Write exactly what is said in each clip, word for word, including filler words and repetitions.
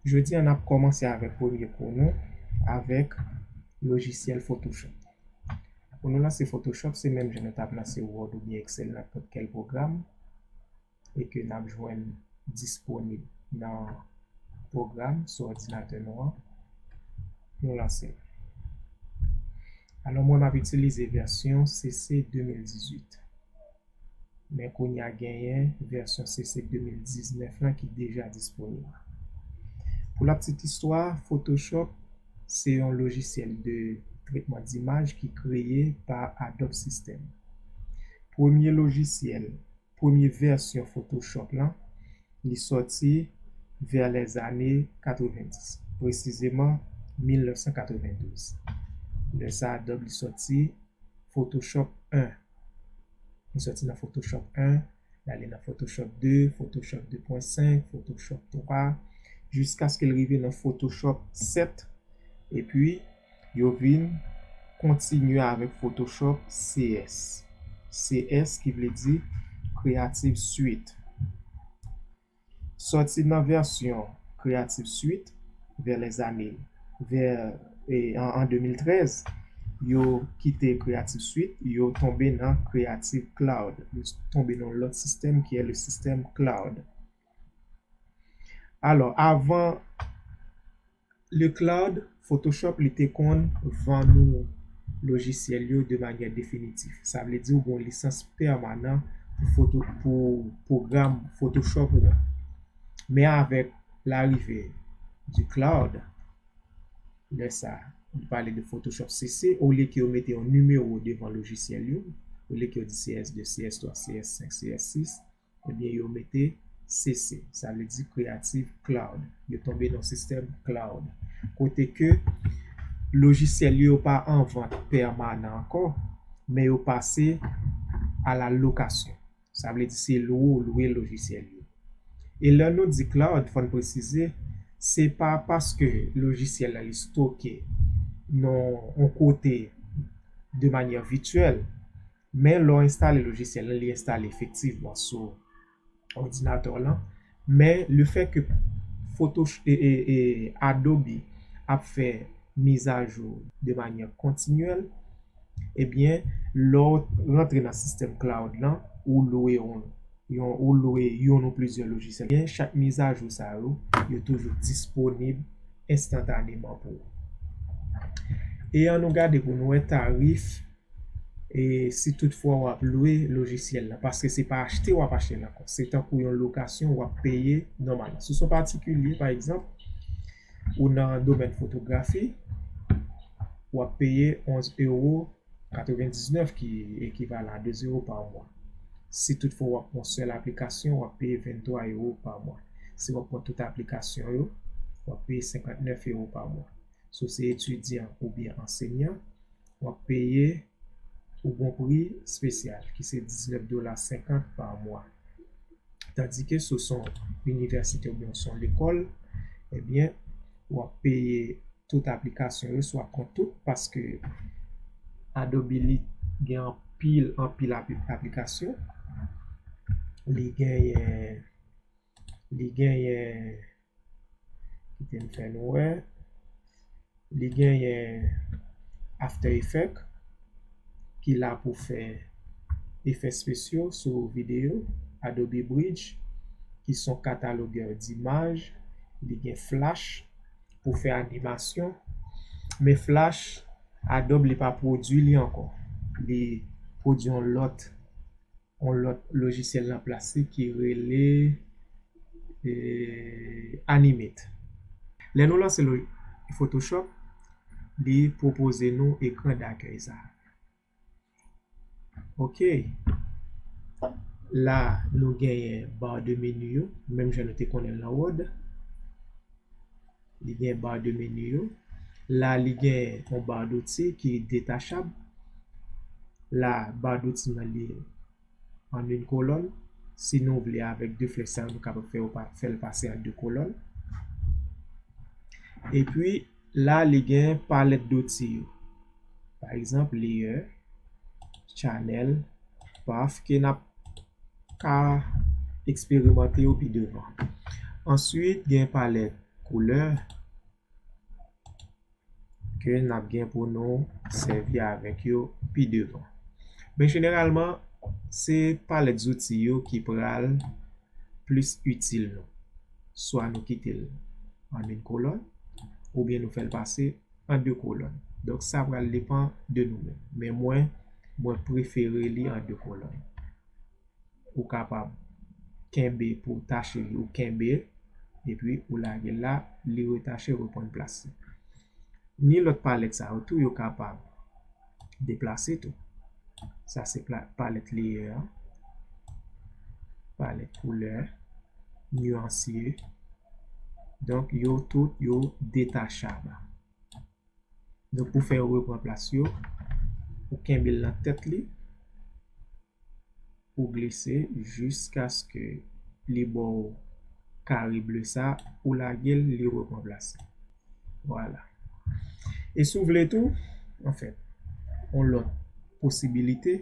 Jodi a, n ap kòmanse avèk premye kou nou, avèk lojisyèl Photoshop. Pou nou lanse Photoshop, se menm jan nou t ap lanse Word oubyen Excel, nenpòt kèl pwogram, e ke n ap jwenn disponib nan pwogram sou òdinatè nou an. Nou lanse l. Alò, mwen, m ap itilize vèsyon C C de mil dizuit. Men kounye a genyen vèsyon C C de mil diznèf lan ki deja disponib. Pou la petite histoire, Photoshop se yon lojisyèl de trètman dimaj ki kreye pa Adobe System. Premye lojisyèl, premye vèsyon Photoshop lan, li sòti vè lèzane katrevenndis, presizeman mil nèf san katrevendouz. Lè sa a, Adobe li sòti Photoshop en. Li sòti nan Photoshop en, l ale nan Photoshop de, Photoshop de pwen senk, Photoshop twa, jiskaske l rive nan Photoshop sèt, epi yo vin kontinye avèk Photoshop C S. C S ki vle di Creative Suite. Sòti nan vèsyon Creative Suite vè lèzane, vè, e, an, an de mil trèz, yo kite Creative Suite, yo tonbe nan Creative Cloud. Yo tonbe nan lòt sistèm ki e le sistèm Cloud. Alò, avan le Cloud, Photoshop li te konn vann ou lojisyèl yo de manyè definitif. Sa vle di ou gen yon lisans pèmanan pou foto, pou pwogram Photoshop ou an. Men avèk larive du Cloud, lè sa, nou pale de Photoshop C C, olye ke yo mete yon nimewo devan lojisyèl yo, olye ke yo di C S de, C S twa, C S senk, C S sis, ebyen, yo mete C C, sa vle di Creative Cloud. Yo tonbe nan sistèm cloud. Kote ke lojisyèl yo pa an vant pèmanan ankò, men yo pase a la lokasyon. Sa vle di se lwe, lwe lojisyèl yo. E lè nou di cloud, fò n presize, se pa paske lojisyèl la li stoke nan yon kote de manyè vityèl, men lè w enstale lojisyèl lan, li enstale efektivman sou òdinatè w lan. Men le fait que Photosh-, e, e, e, Adobe ap fè mizajou de manyè kontinyèl, ebyen, lè w rantre nan sistèm cloud lan, ou lwe yon, yon, ou lwe yonn ou plizyè lojisyèl, ebyen, chak mizajou sa yo, yo toujou disponib enstantaneman pou ou. E ann nou gade pou nou wè tarif, e si toutfwa w ap lwe lojisyèl la, paske se pa achte w ap achte l ankò, se tankou yon lokasyon w ap peye nòmalman. Si w se yon patikilye, pa egzanp, ou nan domèn fotografi, w ap peye onz ewo katrevendiznèf, ki ekivalan a de ewo pa mwa. Si toutfwa w ap pran yon sèl aplikasyon, w ap peye venntwa ewo pa mwa. Si w ap pran tout aplikasyon yo, w ap peye senkantnèf ewo pa mwa. Si w se etidyan oubyen ansenyan, w ap peye ou gon pri espesyal, ki se diznèf dola senkant pa mwa. Tandike si w se yon inivèsite oubyen w se yon lekòl, ebyen, w ap peye tout aplikasyon yo, si w ap pran tout, paske Adobe li gen anpil, anpil apli-, aplikasyon. Li genyen, li genyen, kite m fè nou wè, li genyen After Effects, ki la pou fè efè espesyo sou videyo, Adobe Bridge, ki se yon katalogè dimaj, li gen Flash pou fè animasyon, men Flash, Adobe li pa pwodui li ankò. Li pwodui yon lòt, yon lòt lojisyèl nan plas li ki rele, e, Animate. Lè nou lanse lo-, Photoshop, li pwopoze nou ekran dakèy sa. Ok. La, nou genyen bar de menu yo, menm jan nou te konnen l nan Word. Li gen bar de menu yo. La, li gen yon bar d'outils ki detachab. La, bar d'outils nan li an yon kolòn. Si nou vle, avèk de flèch sa yo, nou kapab fè yo pa-, fè l pase an de kolòn. Epi, la, li gen palèt d'outils yo. Pa egzanp, layer, channel, path, ke n ap ka eksperimante yo pi devan. Answit, gen palèt koulè ke n ap gen pou nou sèvi avèk yo pi devan. Men jeneralman, se palèt zouti yo ki pral plis itil nou. Swa nou kite l an yon kolòn, oubyen nou fè l pase an de kolòn. Donk, sa pral depann de nou menm. Men mwen, mwen prefere li an de kolòn. Ou kapab kenbe pou tache li, ou kenbe, epi ou lage l la, li retache, reprann plas li. Ni lòt palèt sa yo tou, yo kapab deplase tou. Sa se pla- palèt layer, palèt koulè, nyanse. Donk, yo tout, yo detachab. Donk, pou fè yo reprann plas yo, ou kenbe l nan tèt li, ou glise jiskaske li ba w kare ble sa, ou lage l, li reprann plas li. Vwala. E si w vle tou, anfèt, yon lòt posibilite,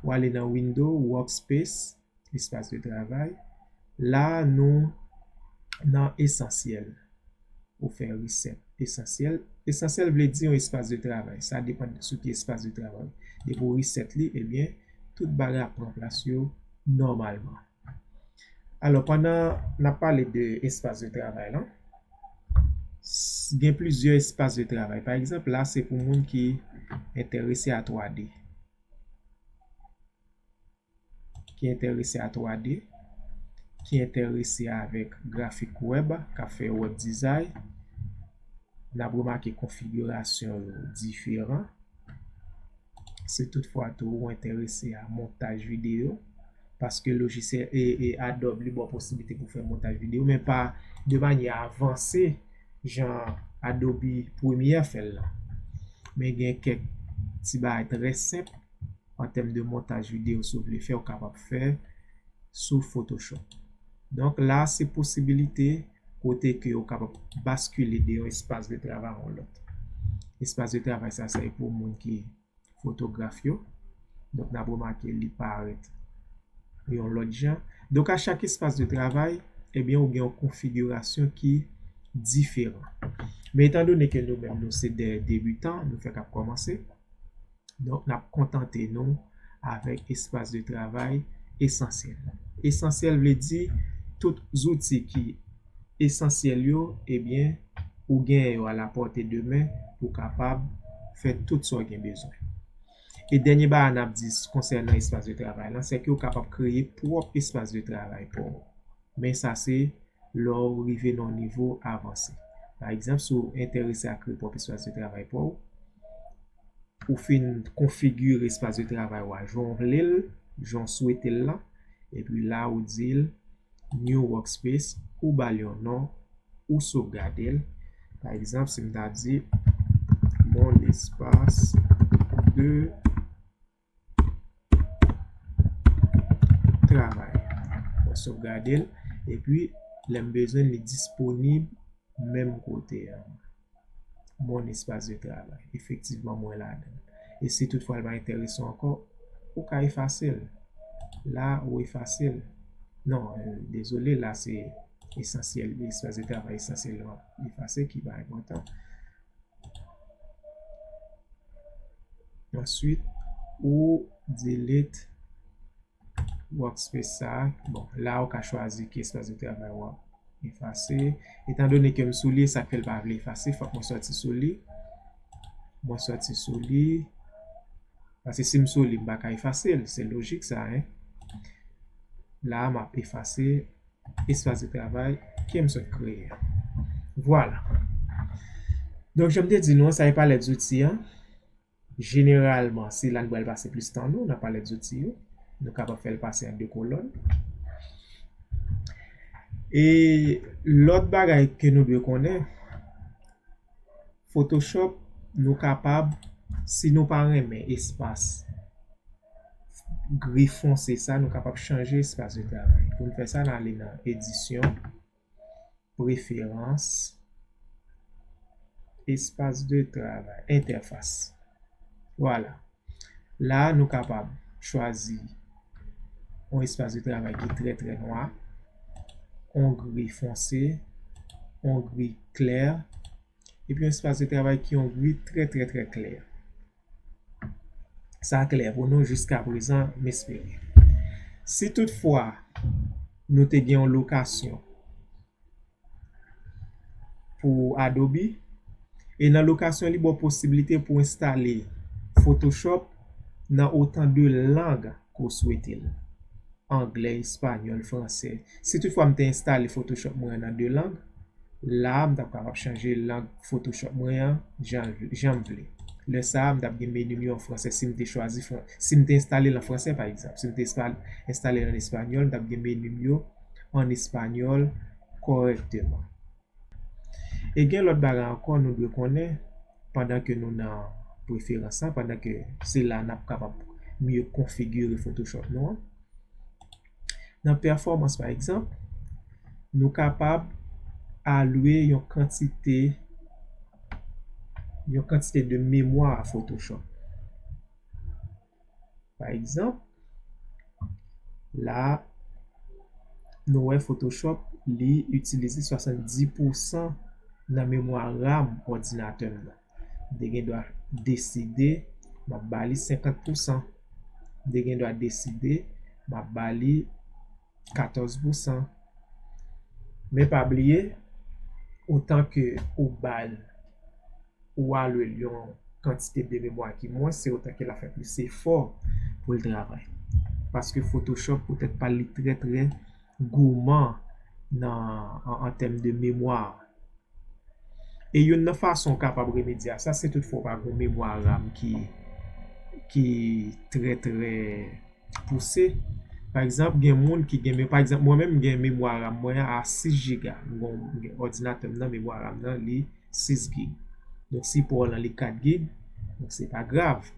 ou ale nan Window, Workspace, espas de travay. La, nou nan esansyèl. Ou fè reset esansyèl. Esansyèl vle di yon espas de travay. Sa depann sou ki espas de travay. Depi w reset li, ebyen, tout bagay ap pran plas yo nòmalman. Alò, pandan n ap pale de espas de travay lan, s- gen plizyè espas de travay. Pa egzanp, la, se pou moun ki enterese a twa D. Ki enterese a twa D, ki enterese avèk grafik wèb, k ap fè web design, n ap remake konfigirasyon yo diferan. Si toutfwa tou ou enterese a montaj videyo, paske lojisyèl e, e Adobe li ba w posiblite pou fè montaj videyo, men pa de manyè avanse jan Adobe Premiere fè l lan. Men gen kèk ti bagay trè senp an tèm de montaj videyo, si w vle fè, ou kapab fè sou Photoshop. Donk, la, se posibilite kote ke ou kapab baskile de yon espas de travay a yon lòt. Espas de travay sa, se pou moun ki fotograf yo. Donk, n ap remake li parèt yon lòt jan. Donk, a chak espas de travay, ebyen, ou gen yon konfigirasyon ki diferan. Men etandone ke nou menm, nou se de debitan, nou fèk ap kòmanse, donk, n ap kontante nou avèk espas de travay esansyèl. Esansyèl vle di tout zouti ki esansyèl yo, ebyen, ou genyen yo a la pòte de men pou kapab fè tout sa w gen bezwen. E dènye bagay n ap di konsènan espas de travay lan, se ke ou kapab kreye pwòp espas de travay pa w. Men sa se lè w rive nan yon nivo avanse. Pa egzanp, si w enterese a kreye pwòp espas de travay pa w, ou fin konfigire espas de travay ou a jan w vle l, jan w swete l lan, epi la ou di l New Workspace, ou ba l yon non, ou sovgade l. Pa egzanp, si m ta di mon espace de travail. Mwen sovgade l, epi lè m bezwen l, li disponib menm kote a. Mon espace de travail. Efektivman, mwen ladan l. E si toutfwa l pa enterese w ankò, ou ka efase l. La, ou efase l. Non, euh, dezole, la se esansyèl, espace de travail esansyèl lan efase ki pa enpòtan. Answit, ou delete workspace sa. Bon, la ou ka chwazi ki espas de travay w ap efase. Etandone ke m sou li, sa k fè l pa vle efase, fòk mwen sòti sou li. Mwen sòti sou li. Paske si m sou li, m pa ka efase l. Se lojik sa, en. La, m ap efase espas de travay ke m sot kreye a. Vwala. Donk, jan m te di nou an, sa e palèt zouti an. Jeneralman, se la n pral pase plis tan nou, nan palèt zouti yo. Nou kapab fè l pase an de kolòn. E lòt bagay ke nou dwe konnen, Photoshop, nou kapab, si nou pa renmen espas gri fonse sa, nou kapab chanje espas de travay. Pou n fè sa, n ale nan edisyon, preferans, espas de travay, entèfas. Vwala. La, nou kapab chwazi yon espas de travay ki trè, trè nwa, yon gri fonse, yon gri klè, epi yon espas de travay ki yon gri trè, trè, trè klè. Sa klè pou nou jiska prezan, m espere. Si toutfwa nou te gen yon lokasyon pou Adobe, e nan lokasyon li ba w posiblite pou enstale Photoshop nan otan de lang ke w swete l. Anglè, espanyòl, fransè. Si toutfwa m te enstale Photoshop mwen nan de lang, la a, m t ap kapab chanje lang Photoshop mwen an jan, jan m vle. Lè sa a, m t ap gen meni m yo an fransè si m te chwazi fran-, si m te enstale l an fransè, pa egzanp. Si m te espa-, enstale l an espanyòl, m t ap gen meni m yo an espanyòl kòrèkteman. E gen lòt bagay ankò nou dwe konnen pandan ke nou nan preferans lan, pandan ke se la n ap kapab mye konfigire Photoshop nou an. Nan pèfòmans, pa egzanp, nou kapab alwe yon kantite, yon kantite de memwa a Photoshop. Pa egzanp, la, nou wè Photoshop, li itilize swasanndis pousan nan memwa RAM òdinatè m nan. M te gen dwa deside, m ap ba li senkant pousan. M te gen dwa deside, m ap ba li katòz pousan. Men pa bliye, otan ke ou ba l, ou alwe l yon kantite de memwa ki mwens, se otan ke l ap fè plis efò pou l travay. Paske Photoshop, poutèt pa l, li trè, trè gouman nan, an, an tèm de memwa. E youn nan fason w kapab remedye a sa, se toutfwa w pa gen yon memwa RAM ki, ki trè, trè pouse. Pa egzanp, gen moun ki gen, men, pa egzanp, mwen menm, m gen memwa RAM mwen an a sis jiga. M gen, m gen òdinatè m nan, memwa RAM nan, li sis gig. Donk, si pò w lan, li kat gig, donk, se pa grav.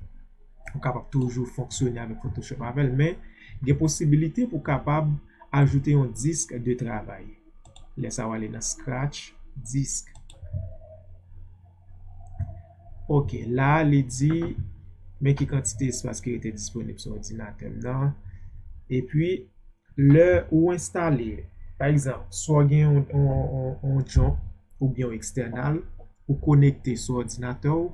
Ou kapab toujou fonksyone avèk Photoshop avè l, men gen posibilite pou w kapab ajoute yon disk de travay. Lè sa a, w ale nan scratch disk. Ok, la a, li di, men ki kantite espas ki rete disponib sou òdinatè m nan. Epi, lè ou enstale, pa egzanp, swa w gen yon, yon, yon, yon jump oubyen yon ekstènal, ou konekte sou òdinatè w,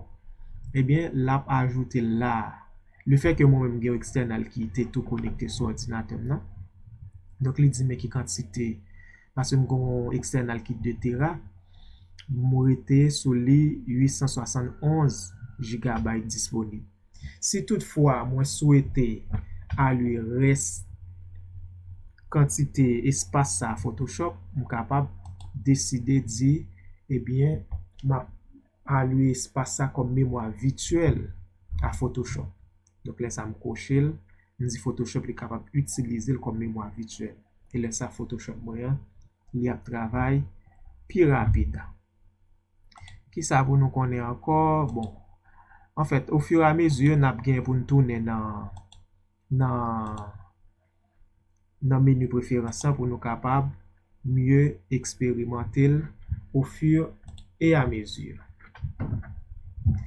ebyen, l ap ajoute l la a. Lefètke mwen menm gen yon ekstènal ki te tou konekte sou òdinatè m nan. Donk, li di men ki kantite, paske m gen yon ekstènal ki de tera, m rete sou li uit san swasann onz jigabayt disponib. Si toutfwa mwen swete alwe rès kantite espas sa a Photoshop, m kapab deside di, ebyen, m ap alwe espas sa kòm memwa vityèl a Photoshop. Donk, lè sa a, m kwoche l, m di Photoshop li kapab itilize l kòm memwa vityèl. E lè sa a, Photoshop mwen an, li ap travay pi rapid. Kisa pou nou konnen ankò? Bon, anfèt, ofiramezi, n ap gen pou n tounen nan, nan, nan meni preferans lan pou nou kapab mye eksperimante l au fur et à mesure.